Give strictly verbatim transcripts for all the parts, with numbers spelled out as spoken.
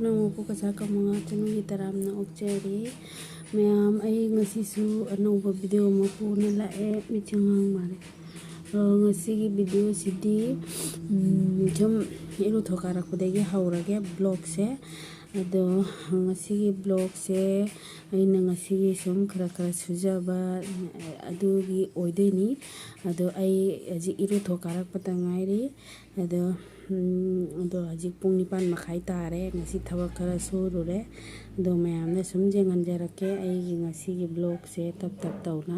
ꯅꯪꯕꯨ ꯀꯁꯥ ꯀꯃꯉꯥ ꯆꯅꯨꯒꯤ ꯇꯔꯥꯝꯅ ꯑꯣꯛꯆꯔꯤ꯫ ꯃꯌꯥꯝ, ꯑꯩ ꯉꯁꯤꯁꯨ ꯑꯅꯧꯕ ꯚꯤꯗꯤꯑꯣ ꯑꯃ ꯄꯨꯅ ꯂꯥꯛꯑꯦ꯫ ꯃꯤꯠꯁꯦ ꯉꯥꯡ ꯃꯥꯜꯂꯦ꯫ ꯑ, ꯉꯁꯤꯒꯤ ꯚꯤꯗꯤꯑꯣꯁꯤꯗꯤ, ꯎꯝ, ꯁꯨꯝ ꯏꯔꯨꯊꯣꯛ ꯀꯥꯔꯛꯄꯗꯒꯤ ꯍꯧꯔꯒꯦ ꯕ꯭ꯂꯣꯒꯁꯦ꯫ ꯑꯗꯣ ꯉꯁꯤꯒꯤ ꯕ꯭ꯂꯣꯒꯁꯦ ꯑꯩꯅ ꯉꯁꯤꯒꯤ ꯁꯨꯝ ꯈꯔ ꯈꯔ ꯁꯨꯖꯕ, ꯑꯗꯨꯒꯤ ꯑꯣꯏꯗꯣꯏꯅꯤ꯫ ꯑꯗꯣ ꯑꯩ ꯍꯧꯖꯤꯛ ꯏꯔꯨꯊꯣꯛ ꯀꯥꯔꯛꯄꯗ ꯉꯥꯏꯔꯤ꯫ ꯑꯗꯣ, ꯎꯝ, ꯑꯗꯣ ꯍꯧꯖꯤꯛ ꯄꯨꯡ ꯅꯤꯄꯥꯟ ꯃꯈꯥꯏ ꯇꯥꯔꯦ꯫ ꯉꯁꯤ ꯊꯕꯛ ꯈꯔ ꯁꯨꯔꯨꯔꯦ꯫ ꯑꯗꯣ ꯃꯌꯥꯝꯅ ꯁꯨꯝ ꯌꯦꯡꯍꯟꯖꯔꯛꯀꯦ ꯑꯩꯒꯤ ꯉꯁꯤꯒꯤ ꯕ꯭ꯂꯣꯒꯁꯦ ꯇꯞ ꯇꯞ ꯇꯧꯅ꯫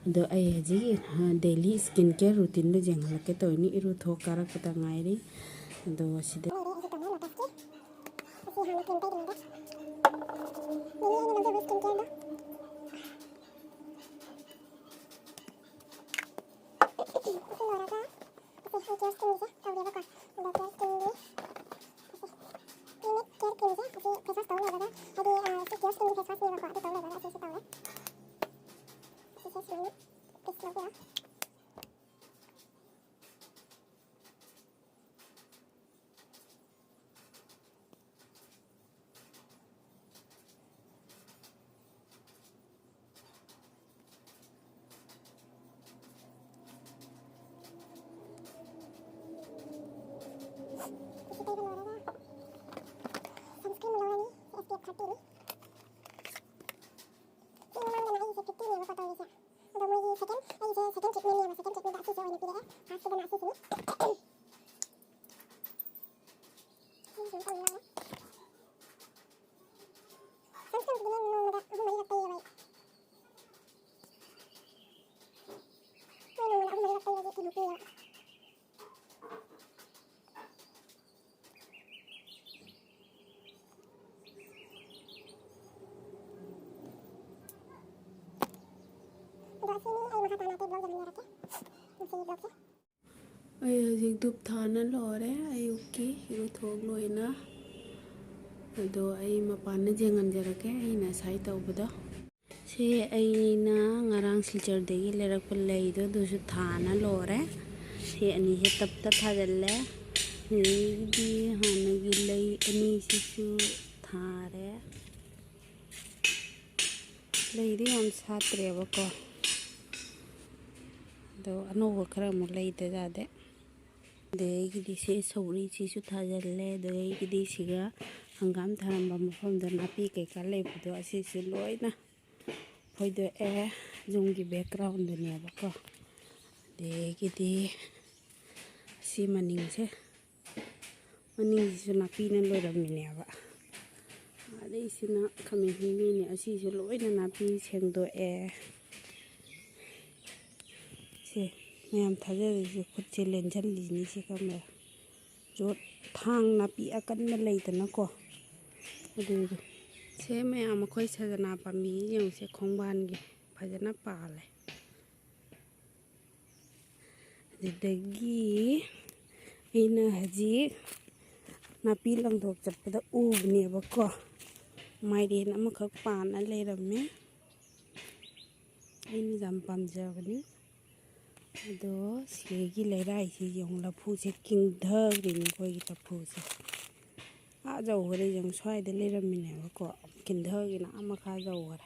ꯑꯗꯣ ꯑꯩ ꯍꯧꯖꯤꯛ, ꯑ, ꯗꯦꯂꯤ ꯁ꯭ꯀꯤꯟ ꯀꯦꯌꯔ ꯔꯨꯇꯤꯟꯗꯣ ꯌꯦꯡꯍꯜꯂꯛꯀꯦ ꯇꯧꯔꯤꯅꯤ꯫ ꯏꯔꯨꯊꯣꯛ ꯀꯥꯔꯛꯄꯗ ꯉꯥꯏꯔꯤ꯫ ꯑꯗꯣ ꯁꯤꯗ ꯂꯩꯔꯦ ꯑꯩꯒꯤ ꯇꯣꯅꯔ ꯂꯣꯇꯁꯀꯤ꯫ ꯑꯁꯤ ꯍꯥꯟꯅ ꯀ꯭ꯔꯤꯝ ꯇꯩꯗ꯭ꯔꯤꯉꯩꯗ ꯗꯦꯂꯤ ꯑꯩꯅ ꯂꯧꯖꯕ ꯁ꯭ꯀꯤꯟ ꯀꯦꯌꯔꯗꯣ꯫ ꯑꯁꯤ ꯂꯣꯏꯔꯒ ꯑꯁꯤ ꯑꯩ ꯀꯦꯌꯔ ꯁ꯭ꯀꯤꯟꯒꯤꯁꯦ ꯇꯧꯒꯦꯕꯀꯣ꯫ ꯑꯗꯣ ꯀꯦꯌꯔ ꯁ꯭ꯀꯤꯟꯒꯤ ꯑꯁꯤ ꯀ꯭ꯂꯤꯅꯤꯛ ꯀꯦꯌꯔ ꯀ꯭ꯔꯤꯝꯁꯦ ꯑꯁꯤ ꯐꯦꯁ ꯋꯥꯁ ꯇꯧ ꯂꯣꯏꯔꯒ, ꯍꯥꯏꯗꯤ, ꯑ, ꯁꯤ ꯀꯦꯌꯔ ꯁ꯭ꯀꯤꯟꯒꯤ ꯐꯦꯁ ꯋꯥꯁꯅꯦꯕꯀꯣ꯫ ꯑꯗꯨ ꯇꯧ ꯂꯣꯏꯔꯒ ꯑꯁꯤꯁꯦ ꯇꯧꯔꯦ꯫ ꯑꯁꯤꯁꯦ ꯁꯨꯃꯥꯏꯅ ꯄꯤꯁ ꯂꯧꯕꯤꯔꯣ꯫ ꯑꯁꯤ ꯇꯩꯕ ꯂꯣꯏꯔꯒ ꯁꯟꯁꯀ꯭ꯔꯤꯟ ꯂꯧꯔꯅꯤ꯫ C S P F ꯊꯥꯔꯇꯤꯅꯤ꯫ ꯁꯤ ꯃꯃꯥꯡꯗꯅ ꯑꯩꯁꯦ ꯐꯤꯐꯇꯤꯅꯦꯕꯀꯣ ꯇꯧꯔꯤꯁꯦ꯫ ꯑꯗꯣ ꯃꯣꯏꯒꯤ ꯁꯦꯀꯦꯟ, ꯑꯩꯁꯦ ꯁꯦꯀꯦꯟ ꯇ꯭ꯔꯤꯠꯃꯦꯟꯅꯦꯕ, ꯁꯦꯀꯦꯟ ꯇ꯭ꯔꯤꯠꯃꯦꯟꯗ ꯑꯁꯤꯁꯦ ꯑꯣꯏꯅ ꯄꯤꯔꯛꯑꯦ꯫ ꯐꯥꯔꯁꯀꯤꯗꯅ ꯑꯁꯤꯁꯤꯅꯤ꯫ ꯁꯤ ꯁꯨꯃꯥꯏꯅ ꯇꯧꯕꯤꯔꯣ꯫ ꯁꯟꯁꯀ꯭ꯔꯤꯟꯁꯤꯗꯤ ꯅꯣꯡꯃꯗ ꯑꯍꯨꯝ ꯃꯔꯤꯔꯛ ꯇꯩꯌꯦꯕ ꯑꯩ꯫ ꯅꯣꯡꯃꯗ ꯑꯍꯨꯝ ꯃꯔꯤꯔꯛ ꯇꯩꯔꯗꯤ ꯀꯩꯅꯣ ꯄꯤꯌꯦꯕ꯫ ꯑꯗꯣ ꯑꯁꯤꯅꯤ, ꯑꯩ ꯃꯈꯥ ꯇꯥꯅ ꯑꯇꯩ ꯕ꯭ꯂꯣꯛ ꯌꯦꯡꯍꯟꯖꯔꯛꯀꯦ꯫ ꯉꯁꯤꯒꯤ ꯕ꯭ꯂꯣꯛꯁꯦ꯫ ꯑꯩ ꯍꯧꯖꯤꯛ ꯙꯨꯞ ꯊꯥꯅ ꯂꯣꯏꯔꯦ, ꯑꯌꯨꯛꯀꯤ ꯏꯔꯨꯊꯣꯛ ꯂꯣꯏꯅ꯫ ꯑꯗꯣ ꯑꯩ ꯃꯄꯥꯟꯗ ꯌꯦꯡꯍꯟꯖꯔꯛꯀꯦ ꯑꯩꯅ ꯉꯁꯥꯏ ꯇꯧꯕꯗꯣ꯫ ꯁꯤ ꯑꯩꯅ ꯉꯔꯥꯡ ꯁꯤꯜꯆꯔꯗꯒꯤ ꯂꯩꯔꯛꯄ ꯂꯩꯗꯣ, ꯑꯗꯨꯁꯨ ꯊꯥꯅ ꯂꯣꯏꯔꯦ꯫ ꯁꯤ ꯑꯅꯤꯁꯦ ꯇꯞꯇ ꯊꯥꯖꯤꯜꯂꯦ꯫ ꯑꯗꯒꯤꯗꯤ ꯍꯥꯟꯅꯒꯤ ꯂꯩ ꯑꯅꯤꯁꯤꯁꯨ ꯊꯥꯔꯦ꯫ ꯂꯩꯗꯤ ꯌꯥꯝ ꯁꯥꯠꯇ꯭ꯔꯦꯕꯀꯣ, ꯑꯗꯣ ꯑꯅꯧꯕ ꯈꯔ ꯑꯃꯨꯛ ꯂꯩꯗ ꯌꯥꯗꯦ꯫ ꯑꯗꯒꯤꯗꯤ ꯁꯤ ꯁꯧꯒ꯭ꯔꯤꯁꯤꯁꯨ ꯊꯥꯖꯤꯜꯂꯦ꯫ ꯑꯗꯒꯤꯗꯤ ꯁꯤꯒ ꯍꯪꯒꯥꯝ ꯊꯥꯔꯝꯕ ꯃꯐꯝꯗ ꯅꯥꯄꯤ ꯀꯩꯀꯥ ꯂꯩꯕꯗꯣ ꯑꯁꯤꯁꯨ ꯂꯣꯏꯅ ꯐꯣꯏꯗꯣꯛꯑꯦ꯫ ꯌꯨꯝꯒꯤ ꯕꯦꯛꯒ꯭ꯔꯥꯎꯟꯗꯅꯦꯕꯀꯣ꯫ ꯑꯗꯒꯤꯗꯤ ꯁꯤ ꯃꯅꯤꯡꯁꯦ, ꯃꯅꯤꯡꯁꯤꯁꯨ ꯅꯥꯄꯤꯅ ꯂꯣꯏꯔꯝꯃꯤꯅꯦꯕ꯫ ꯑꯗꯩꯁꯤꯅ ꯈꯥꯃꯦꯟ ꯍꯤꯡꯕꯤꯅꯦ꯫ ꯑꯁꯤꯁꯨ ꯂꯣꯏꯅ ꯅꯥꯄꯤ ꯁꯦꯡꯗꯣꯛꯑꯦ꯫ ꯁꯦ ꯃꯌꯥꯝ ꯊꯥꯖꯔꯤꯁꯦ, ꯈꯨꯠꯁꯦ ꯂꯦꯟꯁꯤꯜꯂꯤꯅꯤ ꯁꯤ ꯀꯝꯕ ꯆꯣꯠ ꯊꯥꯡ ꯅꯥꯄꯤ ꯑꯀꯟꯕ ꯂꯩꯗꯅꯀꯣ, ꯑꯗꯨꯗꯣ꯫ ꯁꯦ ꯃꯌꯥꯝ ꯑꯩꯈꯣꯏ ꯁꯖꯅꯥ ꯄꯥꯝꯕꯤ ꯌꯦꯡꯉꯨꯁꯦ, ꯈꯣꯡꯕꯥꯟꯒꯤ ꯐꯖꯅ ꯄꯥꯜꯂꯦ꯫ ꯑꯗꯨꯗꯒꯤ ꯑꯩꯅ ꯍꯧꯖꯤꯛ ꯅꯥꯄꯤ ꯂꯪꯊꯣꯛ ꯆꯠꯄꯗ ꯎꯕꯅꯦꯕꯀꯣ, ꯃꯥꯏꯔꯦꯟ ꯑꯃꯈꯛ ꯄꯥꯟꯅ ꯂꯩꯔꯝꯃꯦ꯫ ꯑꯩꯅ ꯌꯥꯝ ꯄꯥꯝꯖꯕꯅꯤ꯫ ꯑꯗꯣ ꯁꯤꯒꯤ ꯂꯩꯔꯥꯏꯁꯤ ꯌꯦꯡꯉꯨ, ꯂꯐꯨꯁꯦ ꯀꯤꯟꯊꯈ꯭ꯔꯤꯅꯤ ꯑꯩꯈꯣꯏꯒꯤ ꯂꯐꯨꯁꯦ꯫ ꯑꯥ ꯌꯧꯈ꯭ꯔꯦ ꯌꯦꯡꯉꯨ, ꯁ꯭ꯋꯥꯏꯗ ꯂꯩꯔꯝꯃꯤꯅꯦꯕꯀꯣ, ꯀꯤꯟꯊꯈꯤꯅ ꯑꯥ ꯃꯈꯥ ꯌꯧꯈ꯭ꯔꯦ꯫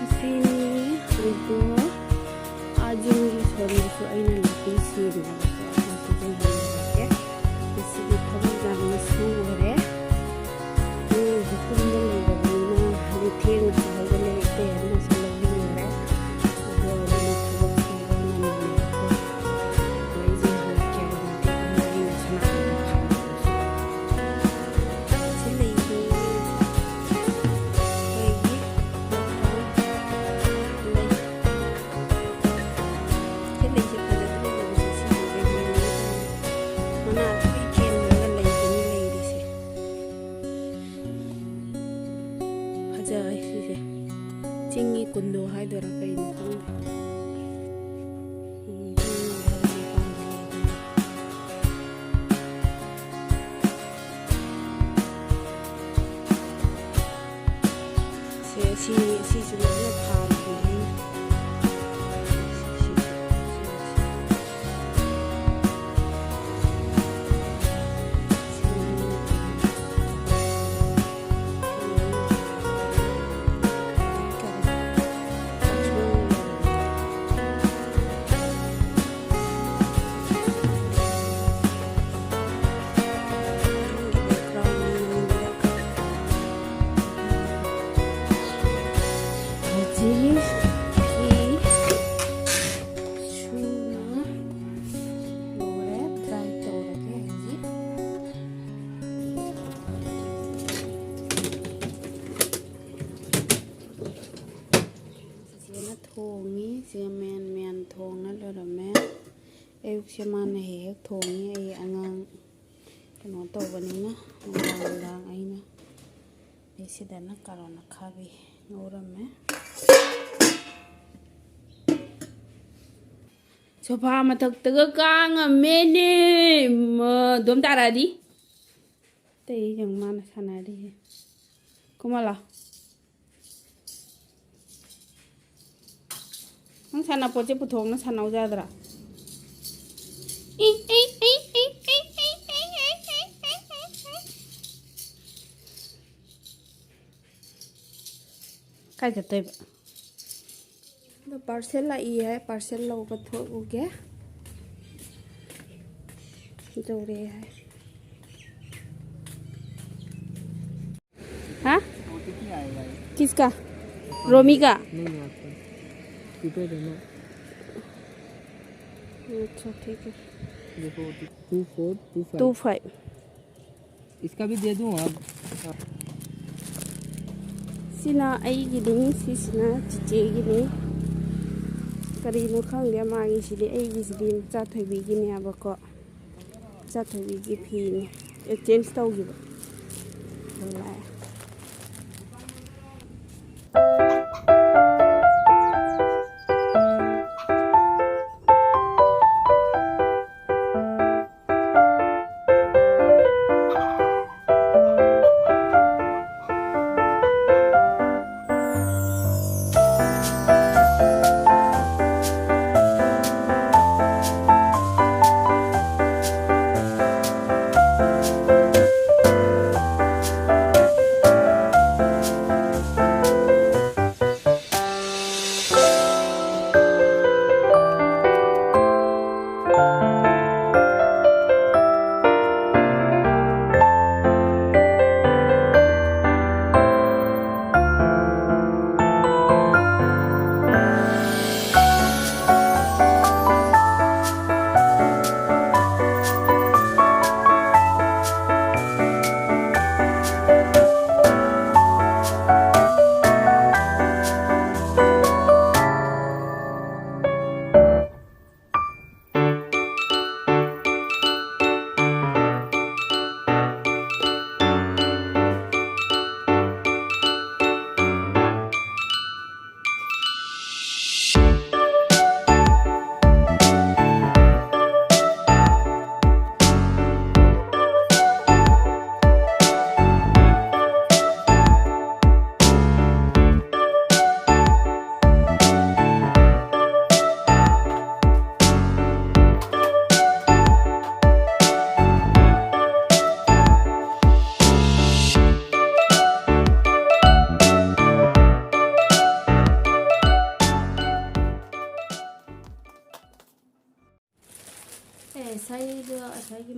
ꯑꯁꯤꯅꯤ꯫ ꯑꯗꯣ ꯑꯥ ꯌꯨꯝꯒꯤ ꯁꯣꯝꯗꯁꯨ ꯑꯩꯅ ꯅꯥꯄꯤ ꯁꯦꯡꯅꯕꯀꯣ, ꯑꯗꯨ ꯁꯤꯖꯤꯟꯅꯔꯒꯦ꯫ ꯉꯁꯤꯗꯤ ꯊꯕꯛ ꯌꯥꯝꯅ ꯁꯨꯈ꯭ꯔꯦ꯫ ꯑꯉꯥꯡꯁꯨ ꯇꯨꯝꯕ ꯂꯩꯔꯕꯅꯤꯅ ꯍꯥꯏꯗꯤ ꯊꯦꯡꯅꯁꯨ ꯍꯧꯒꯠꯂꯦ, ꯏꯇꯩ ꯑꯃꯁꯨ ꯂꯧꯕꯤꯈ꯭ꯔꯦ꯫ ꯑꯗꯣ ꯑꯗꯨꯅ ꯊꯕꯛ ꯁꯨꯕ ꯉꯝꯃꯦꯕꯀꯣ꯫ ꯑꯗꯣ ꯑꯩꯁꯦ ꯍꯜꯂꯛꯀꯦꯕ ꯃꯇꯦꯛ ꯑꯃ ꯑꯩꯅ ꯁꯅꯥ ꯁꯤ ꯂꯩꯁꯦ ꯑꯩꯈꯣꯏꯒꯤ ꯂꯩ꯫ ꯁꯤ ꯂꯩꯁꯦ ꯐꯖꯗ꯭ꯔꯣ? ꯁꯤ ꯁꯤꯁꯦ ꯃꯅꯥ ꯂꯣꯏ ꯀꯦꯟꯈ꯭ꯔꯒ ꯂꯩꯗꯅꯤ ꯂꯩꯔꯤꯁꯦ꯫ ꯐꯖꯩ ꯁꯤꯁꯦ꯫ ꯆꯤꯡꯒꯤ ꯀꯨꯟꯗꯣ ꯍꯥꯏꯗꯣꯏꯔꯥ ꯀꯩꯅꯣ ꯈꯪꯗꯦ꯫ ꯎꯝ, ꯆꯤꯡꯒꯤ ꯃꯄꯥꯟꯗ ꯂꯩꯕꯅꯤ꯫ ꯁꯦ, ꯁꯤ, ꯁꯤꯁꯨ ꯂꯣꯏꯅ ꯊꯥꯔꯤꯅꯦ ꯑꯩꯅ꯫ ꯃꯥꯅ ꯍꯦꯛ ꯍꯦꯛ ꯊꯣꯡꯉꯤ꯫ ꯑꯩ ꯑꯉꯥꯡ ꯀꯩꯅꯣ ꯇꯧꯕꯅꯤꯅ ꯅꯨꯡꯗꯥꯡ ꯅꯨꯡꯗꯥꯡ ꯑꯩꯅ꯫ ꯑꯩ ꯁꯤꯗꯅ ꯀꯥꯔꯣꯟ ꯑꯈꯥꯕꯤ ꯉꯧꯔꯝꯃꯦ꯫ ꯁꯣꯐꯥ ꯃꯊꯛꯇꯒ ꯀꯥꯡꯉꯝꯃꯦꯅꯦ꯫ ꯃ-, ꯑꯗꯨꯝ ꯇꯥꯔꯛꯑꯗꯤ꯫ ꯑꯇꯩ ꯌꯦꯡ ꯃꯥꯅ ꯁꯥꯟꯅꯔꯤꯁꯦ꯫ ꯀꯨꯝꯍꯜꯂꯣ꯫ ꯅꯪ ꯁꯥꯟꯅꯄꯣꯠꯁꯦ ꯄꯨꯊꯣꯛꯅ ꯁꯥꯟꯅꯧ ꯌꯥꯗ꯭ꯔꯥ? ꯀꯥꯏ ꯆꯠꯇꯣꯏꯕ? ꯑꯗꯣ ꯄꯥꯔꯁꯦꯜ ꯂꯥꯛꯏ ꯍꯥꯏ, ꯄꯥꯔꯁꯦꯜ ꯂꯧꯕ ꯊꯣꯛꯎꯒꯦ꯫ ꯌꯧꯔꯦ ꯍꯥꯏ꯫ हाँ? किसका? रोमी का? नहीं, नहीं, आपका। प्रीपेड है ना? अच्छा, ठीक है। देखो, two four two five. Two five. इसका भी दे दूँ आप? ꯁꯤꯅ ꯑꯩꯒꯤꯅꯤ, ꯁꯤꯁꯤꯅ ꯆꯤꯆꯦꯒꯤꯅꯤ꯫ ꯀꯔꯤꯅꯣ ꯈꯪꯗꯦ ꯃꯥꯒꯤꯁꯤꯗꯤ, ꯑꯩꯒꯤꯁꯤꯗꯤ ꯃꯆꯥ ꯊꯣꯏꯕꯤꯒꯤꯅꯦꯕꯀꯣ꯫ ꯆꯥꯊꯕꯤꯒꯤ ꯐꯤꯅꯤ ꯑꯦꯛꯆꯦꯟꯖ ꯇꯧꯈꯤꯕ꯫ ꯑꯗꯨ ꯂꯥꯛꯑꯦ꯫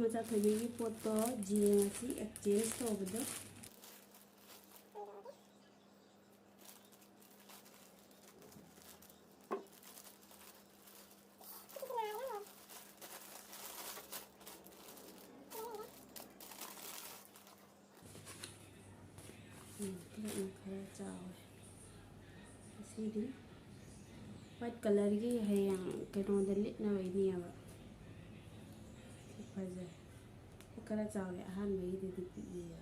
ꯃꯆꯥ ꯊꯣꯏꯕꯤꯒꯤ ꯄꯣꯠꯇꯣ ꯖꯦꯡ ꯑꯁꯤ exchange ꯇꯧꯕꯗꯣ꯫ ꯎꯝ, ꯈꯔ ꯆꯥꯎꯔꯦ꯫ ꯑꯁꯤꯗꯤ white colourꯒꯤ ꯍꯌꯦꯡ ꯀꯩꯅꯣꯗ ꯂꯤꯠꯅꯕꯩꯅꯦꯕ꯫ ꯁꯤ ꯐꯖꯩ꯫ ꯁꯤ ꯈꯔ ꯆꯥꯎꯔꯦ, ꯑꯍꯥꯟꯕꯒꯤꯗꯨꯗꯤ ꯄꯤꯛꯏꯌꯦ꯫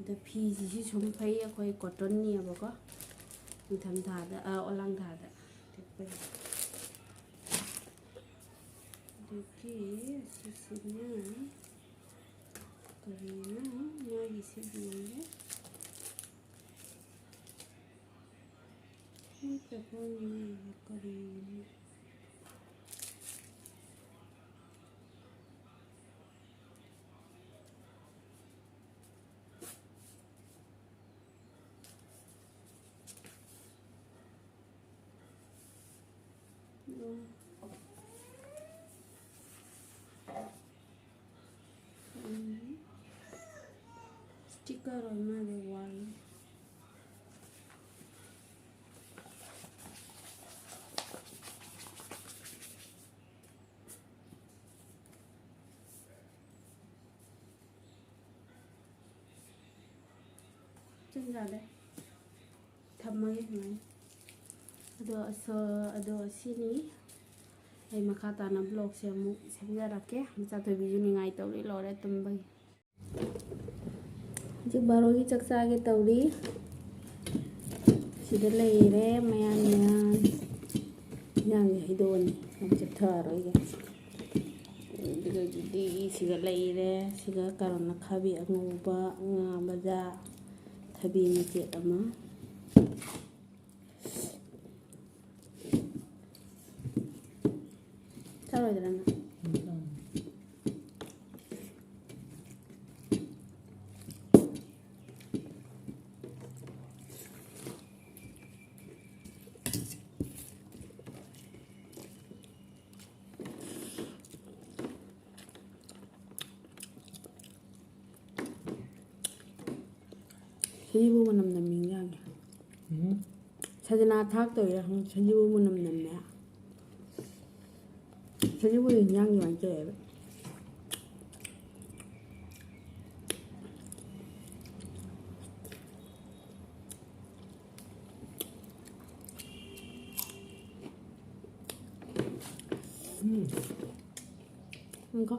ꯑꯗꯣ ꯐꯤꯁꯤꯁꯨ ꯁꯨꯝ ꯐꯩ, ꯑꯩꯈꯣꯏ cottonꯅꯦꯕꯀꯣ꯫ ꯅꯤꯡꯊꯝꯊꯥꯗ, ꯑ, ꯑꯣꯂꯥꯡꯊꯥꯗ ꯂꯤꯠꯄꯒꯤ꯫ ꯑꯗꯒꯤ ꯑꯁꯤꯁꯤꯅ ꯀꯔꯤꯅꯣ? ꯃꯥꯒꯤ ꯁꯤꯠ ꯂꯣꯏꯔꯦ꯫ ꯃꯣꯏ ꯄꯦꯄꯔ ꯃꯌꯥꯝꯁꯦ ꯀꯔꯤꯅꯣ? ꯎꯝ꯫ ꯁ꯭ꯇꯤꯀꯔ ꯑꯣꯏ ꯃꯥꯜꯂꯦ, ꯋꯥꯜ꯫ ꯆꯤꯟꯖꯥꯗꯦ꯫ ꯊꯝꯃꯒꯦ ꯁꯨꯃꯥꯏꯅ꯫ ꯑꯗꯣ ꯑꯁ-, ꯑꯗꯣ ꯑꯁꯤꯅꯤ꯫ ꯑꯩ ꯃꯈꯥ ꯇꯥꯅ vlogꯁꯦ ꯑꯃꯨꯛ ꯁꯦꯝꯖꯔꯛꯀꯦ꯫ ꯃꯆꯥ ꯊꯣꯏꯕꯤꯁꯨ ꯅꯤꯡꯉꯥꯏ ꯇꯧꯔꯤ, ꯂꯣꯏꯔꯦ ꯇꯨꯝꯕꯒꯤ꯫ ꯍꯧꯖꯤꯛ ꯕꯥꯔꯣꯒꯤ ꯆꯥꯛ ꯆꯥꯒꯦ ꯇꯧꯔꯤ꯫ ꯁꯤꯗ ꯂꯩꯔꯦ ꯃꯌꯥꯟ ꯃꯌꯥꯟ꯫ ꯏꯟꯖꯥꯡꯁꯦ ꯍꯩꯗꯣꯛꯑꯅꯤ, ꯌꯥꯝ ꯆꯤꯛꯊꯔꯔꯣꯏꯒꯦ꯫ ꯑꯗꯨꯗꯤ ꯁꯤꯒ ꯂꯩꯔꯦ꯫ ꯁꯤꯒ ꯀꯔꯣꯟ ꯑꯈꯥꯕꯤ ꯑꯉꯧꯕ, ꯉꯥ ꯃꯖꯥ, ꯊꯕꯤ ꯃꯆꯦꯠ ꯑꯃ꯫ ꯆꯥꯔꯣꯏꯗ꯭ꯔꯥ ꯅꯪ? ꯁꯖꯤꯕꯨ ꯃꯅꯝ ꯅꯝꯃꯤ ꯏꯟꯖꯥꯡꯁꯦ꯫ ꯎꯝ꯫ ꯁꯖꯅꯥ ꯊꯥꯛꯇꯣꯏꯔꯥ ꯈꯪꯗꯦ, ꯁꯖꯤꯕꯨ ꯃꯅꯝ ꯅꯝꯃꯦ꯫ ꯁꯖꯤꯕꯨ ꯏꯟꯖꯥꯡ ꯑꯗꯨꯃꯥꯏꯅ ꯇꯧꯋꯦꯕ꯫ ꯎꯝ꯫ ꯉꯥꯏꯈꯣ꯫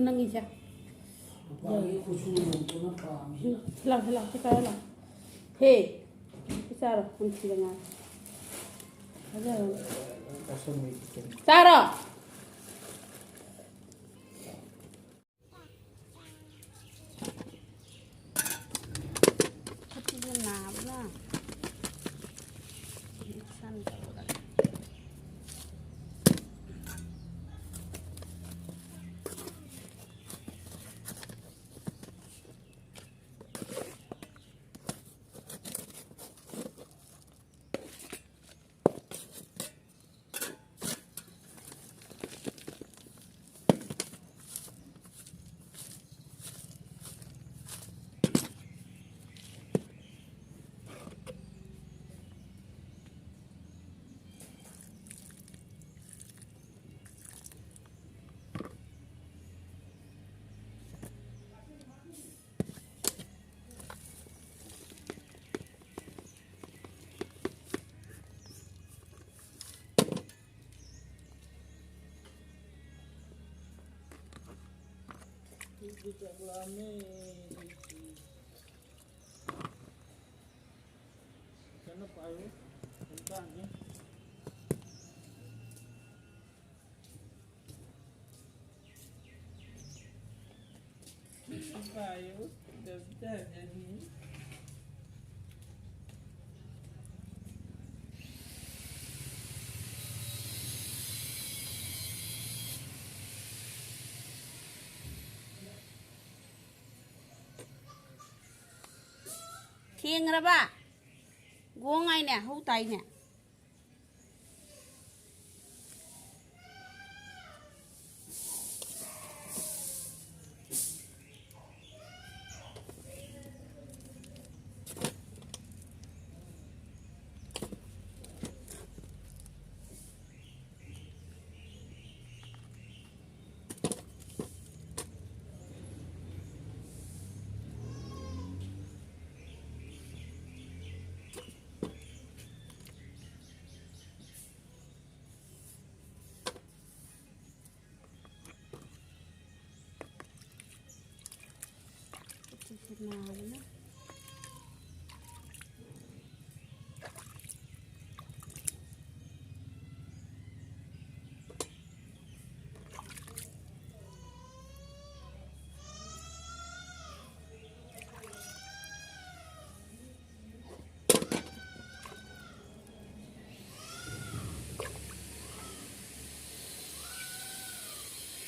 ꯅꯪꯒꯤꯁꯦ꯫ ꯅꯨꯄꯥꯒꯤ ꯈꯨꯠꯁꯨ ꯅꯣꯡꯃꯇꯅ ꯄꯥꯝꯃꯤ꯫ ꯁꯤ ꯂꯥꯎ, ꯁꯤ ꯂꯥꯎ, ꯁꯤ ꯄꯥꯏꯔꯣ ꯂꯥꯎ꯫ ꯍꯦ, ꯁꯤ ꯆꯥꯔꯣ, ꯅꯝꯊꯤꯕ ꯉꯥ꯫ ꯊꯥꯖꯔꯣ꯫ ꯆꯥꯁꯟꯕꯤ ꯈꯨꯠꯇꯨꯅꯤ꯫ ꯆꯥꯔꯣ꯫ ꯈꯨꯠꯁꯤꯁꯨ ꯅꯥꯕꯅ ꯏꯁꯥꯅ ꯇꯧꯔꯒ꯫ ꯑꯩꯗꯤ ꯆꯥꯛ ꯂꯥꯝꯃꯦ꯫ ꯀꯟꯅ ꯄꯥꯏꯌꯨ꯫ ꯍꯧꯖꯤꯛꯀꯥꯟꯁꯦ꯫ ꯊꯦꯡꯈ꯭ꯔꯕ? ꯒꯣꯡ ꯍꯥꯏꯅꯦ, ꯍꯧ ꯇꯥꯏꯅꯦ꯫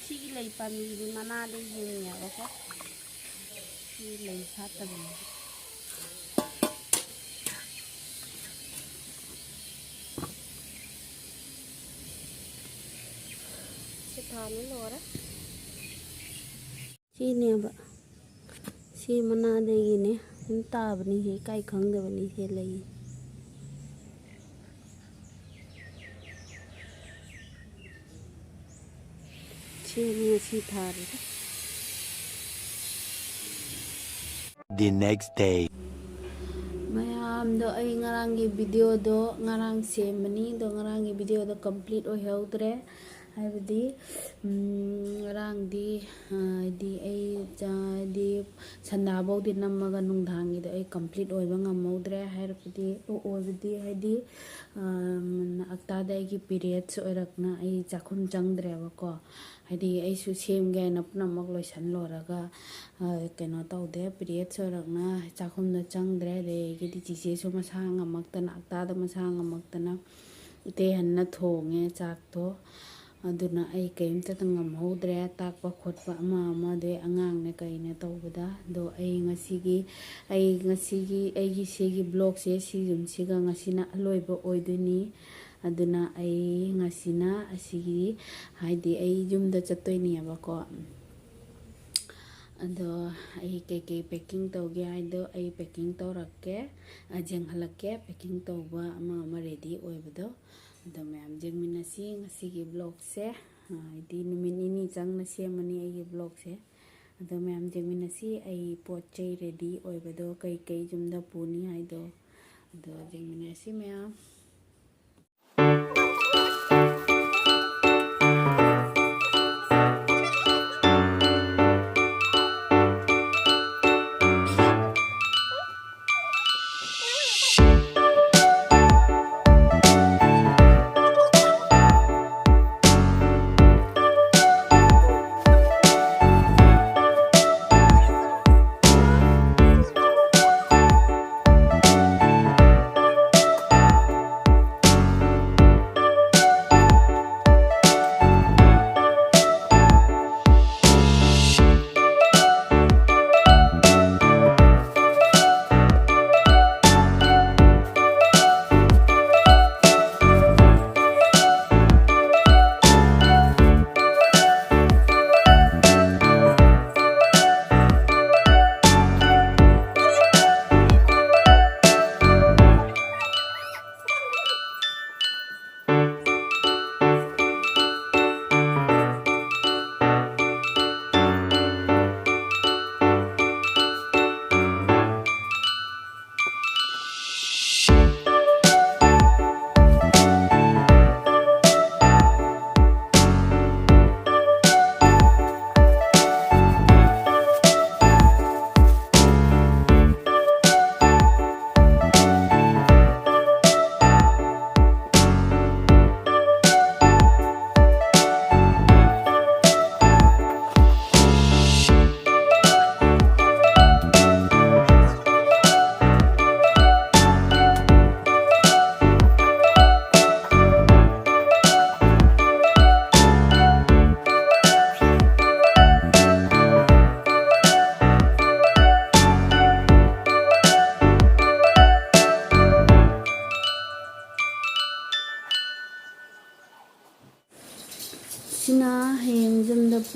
ꯁꯤꯒꯤ ꯂꯩ ꯄꯥꯝꯕꯤꯗꯤ ꯃꯅꯥꯗ ꯌꯦꯡꯉꯦꯕꯀꯣ꯫ ꯁꯤ ꯂꯩ ꯁꯥꯠꯇꯕꯅꯦ꯫ ꯁꯤ ꯊꯥꯅꯤ ꯂꯣꯏꯔꯦ꯫ ꯁꯤꯅꯦꯕ꯫ ꯁꯤ ꯃꯅꯥꯗꯒꯤꯅꯦ꯫ ꯑꯗꯨꯝ ꯇꯥꯕꯅꯤ꯫ ꯁꯤ ꯏꯀꯥꯏ ꯈꯪꯗꯕꯅꯤ꯫ ꯁꯤ ꯂꯩ꯫ ꯁꯤꯅꯤ ꯉꯁꯤ ꯊꯥꯔꯤꯕ꯫ The next day. ꯃꯌꯥꯝꯗꯣ, ꯑꯩ ꯉꯔꯥꯡꯒꯤ ꯚꯤꯗꯤꯑꯣꯗꯣ ꯉꯔꯥꯡ ꯁꯦꯝꯕꯅꯤ, ꯑꯗꯣ ꯉꯔꯥꯡꯒꯤ ꯚꯤꯗꯤꯑꯣꯗꯣ ꯀꯝꯄ꯭ꯂꯤꯠ ꯑꯣꯏꯍꯧꯗ꯭ꯔꯦ꯫ ꯍꯥꯏꯕꯗꯤ, ꯎꯝ, ꯉꯔꯥꯡꯗꯤ, ꯑ, ꯍꯥꯏꯗꯤ ꯑꯩ ꯆꯥ-, ꯍꯥꯏꯗꯤ ꯁꯟꯗꯥꯐꯧꯗꯤ ꯅꯝꯃꯒ ꯅꯨꯡꯗꯥꯡꯒꯤꯗꯣ ꯑꯩ ꯀꯝꯄ꯭ꯂꯤꯠ ꯑꯣꯏꯕ ꯉꯝꯍꯧꯗ꯭ꯔꯦ꯫ ꯍꯥꯏꯔꯕꯗꯤ, ꯑꯣ-, ꯑꯣꯏꯕꯗꯤ ꯍꯥꯏꯗꯤ, ꯑ, ꯑꯛꯇꯥꯗ ꯑꯩꯒꯤ ꯄꯤꯔꯤꯌꯠꯁ ꯑꯣꯏꯔꯛꯅ ꯑꯩ ꯆꯥꯛꯈꯨꯝ ꯆꯪꯗ꯭ꯔꯦꯕꯀꯣ꯫ ꯍꯥꯏꯗꯤ ꯑꯩꯁꯨ ꯁꯦꯝꯒꯦ ꯍꯥꯏꯅ ꯄꯨꯝꯅꯃꯛ ꯂꯣꯏꯁꯤꯜꯂꯣꯔꯒ, ꯑ, ꯀꯩꯅꯣ ꯇꯧꯗꯦ, ꯄꯤꯔꯤꯌꯠꯁ ꯑꯣꯏꯔꯛꯅ ꯆꯥꯛꯈꯨꯝꯗ ꯆꯪꯗ꯭ꯔꯦ꯫ ꯑꯗꯒꯤꯗꯤ ꯆꯤꯆꯦꯁꯨ ꯃꯁꯥ ꯉꯝꯃꯛꯇꯅ, ꯑꯛꯇꯥꯗ ꯃꯁꯥ ꯉꯝꯃꯛꯇꯅ ꯏꯇꯩꯍꯟꯅ ꯊꯣꯡꯉꯦ ꯆꯥꯛꯇꯣ꯫ ꯑꯗꯨꯅ ꯑꯩ ꯀꯔꯤꯝꯇꯇ ꯉꯝꯍꯧꯗ꯭ꯔꯦ, ꯇꯥꯛꯄ ꯈꯣꯠꯄ ꯑꯃ ꯑꯃ, ꯑꯗꯩ ꯑꯉꯥꯡꯅꯦ ꯀꯩꯅꯦ ꯇꯧꯕꯗ꯫ ꯑꯗꯣ ꯑꯩ ꯉꯁꯤꯒꯤ, ꯑꯩ ꯉꯁꯤꯒꯤ ꯑꯩꯒꯤ ꯁꯤꯒꯤ ꯕ꯭ꯂꯣꯛꯁꯦ ꯁꯤꯒꯨꯝꯁꯤꯒ ꯉꯁꯤꯅ ꯑꯂꯣꯏꯕ ꯑꯣꯏꯗꯣꯏꯅꯤ꯫ ꯑꯗꯨꯅ ꯑꯩ ꯉꯁꯤꯅ ꯑꯁꯤꯒꯤ, ꯍꯥꯏꯗꯤ ꯑꯩ ꯌꯨꯝꯗ ꯆꯠꯇꯣꯏꯅꯦꯕꯀꯣ꯫ ꯑꯗꯣ ꯑꯩ ꯀꯩꯀꯩ ꯄꯦꯛꯀꯤꯡ ꯇꯧꯒꯦ ꯍꯥꯏꯗꯣ ꯑꯩ ꯄꯦꯛꯀꯤꯡ ꯇꯧꯔꯛꯀꯦ, ꯑ, ꯌꯦꯡꯍꯜꯂꯛꯀꯦ ꯄꯦꯛꯀꯤꯡ ꯇꯧꯕ ꯑꯃ ꯑꯃ ꯔꯦꯗꯤ ꯑꯣꯏꯕꯗꯣ꯫ ꯑꯗꯣ ꯃꯌꯥꯝ ꯌꯦꯡꯃꯤꯟꯅꯁꯤ ꯉꯁꯤꯒꯤ ꯕ꯭ꯂꯣꯛꯁꯦ꯫ ꯑ, ꯍꯥꯏꯗꯤ ꯅꯨꯃꯤꯠ ꯅꯤꯅꯤ ꯆꯪꯅ ꯁꯦꯝꯃꯅꯤ ꯑꯩꯒꯤ ꯕ꯭ꯂꯣꯛꯁꯦ꯫ ꯑꯗꯣ ꯃꯌꯥꯝ ꯌꯦꯡꯃꯤꯟꯅꯁꯤ ꯑꯩ ꯄꯣꯠ ꯆꯩ ꯔꯦꯗꯤ ꯑꯣꯏꯕꯗꯣ ꯀꯩ ꯀꯩ ꯌꯨꯝꯗ ꯄꯨꯅꯤ ꯍꯥꯏꯗꯣ꯫ ꯑꯗꯣ ꯌꯦꯡꯃꯤꯟꯅꯁꯤ ꯃꯌꯥꯝ꯫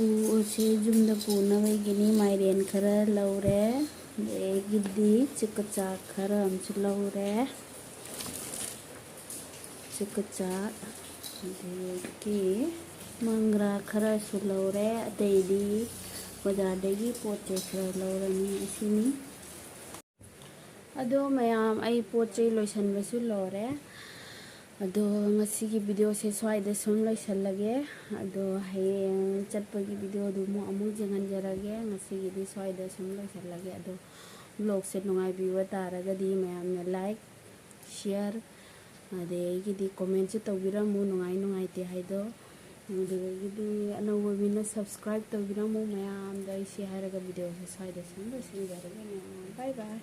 ꯎ ꯑꯁꯤ ꯌꯨꯝꯗ ꯄꯨꯅꯕꯒꯤꯅꯤ꯫ ꯃꯥꯏꯔꯦꯟ ꯈꯔ ꯂꯧꯔꯦ, ꯑꯗꯒꯤꯗꯤ ꯆꯤꯀꯆꯥꯛ ꯈꯔ ꯑꯃꯁꯨ ꯂꯧꯔꯦ, ꯆꯤꯀꯆꯥꯛ, ꯑꯗꯒꯤ ꯃꯪꯒ꯭ꯔꯥ ꯈꯔꯁꯨ ꯂꯧꯔꯦ꯫ ꯑꯇꯩꯗꯤ ꯕꯖꯥꯔꯗꯒꯤ ꯄꯣꯠ ꯆꯩ ꯈꯔ ꯂꯧꯔꯅꯤ꯫ ꯑꯁꯤꯅꯤ꯫ ꯑꯗꯣ ꯃꯌꯥꯝ, ꯑꯩ ꯄꯣꯠ ꯆꯩ ꯂꯣꯏꯁꯟꯕꯁꯨ ꯂꯣꯏꯔꯦ꯫ ꯑꯗꯣ ꯉꯁꯤꯒꯤ ꯚꯤꯗꯤꯑꯣꯁꯦ ꯁ꯭ꯋꯥꯏꯗ ꯁꯨꯝ ꯂꯣꯏꯁꯜꯂꯒꯦ꯫ ꯑꯗꯣ ꯍꯌꯦꯡ ꯆꯠꯄꯒꯤ ꯚꯤꯗꯤꯑꯣꯗꯨ ꯑꯃꯨꯛ, ꯑꯃꯨꯛ ꯌꯦꯡꯍꯟꯖꯔꯒꯦ꯫ ꯉꯁꯤꯒꯤꯗꯤ ꯁ꯭ꯋꯥꯏꯗ ꯁꯨꯝ ꯂꯣꯏꯁꯜꯂꯒꯦ꯫ ꯑꯗꯣ ꯕ꯭ꯂꯣꯒꯁꯦ ꯅꯨꯡꯉꯥꯏꯕꯤꯕ ꯇꯥꯔꯒꯗꯤ ꯃꯌꯥꯝꯅ ꯂꯥꯏꯛ, ꯁꯤꯌꯔ, ꯑꯗꯒꯤꯗꯤ ꯀꯣꯃꯦꯟꯁꯨ ꯇꯧꯕꯤꯔꯝꯃꯨ, ꯅꯨꯡꯉꯥꯏ ꯅꯨꯡꯉꯥꯏꯇꯦ ꯍꯥꯏꯗꯣ꯫ ꯑꯗꯨꯗꯒꯤꯗꯤ ꯑꯅꯧꯕ ꯃꯤꯅ ꯁꯕꯁꯀ꯭ꯔꯥꯏꯕ ꯇꯧꯕꯤꯔꯝꯃꯨ ꯃꯌꯥꯝꯗ꯫ ꯑꯩ ꯁꯤ ꯍꯥꯏꯔꯒ ꯚꯤꯗꯤꯑꯣꯁꯦ ꯁ꯭ꯋꯥꯏꯗ ꯁꯨꯝ ꯂꯣꯏꯁꯤꯟꯖꯔꯒꯦ ꯃꯌꯥꯝ꯫ ꯕꯥꯏ ꯕꯥꯏ꯫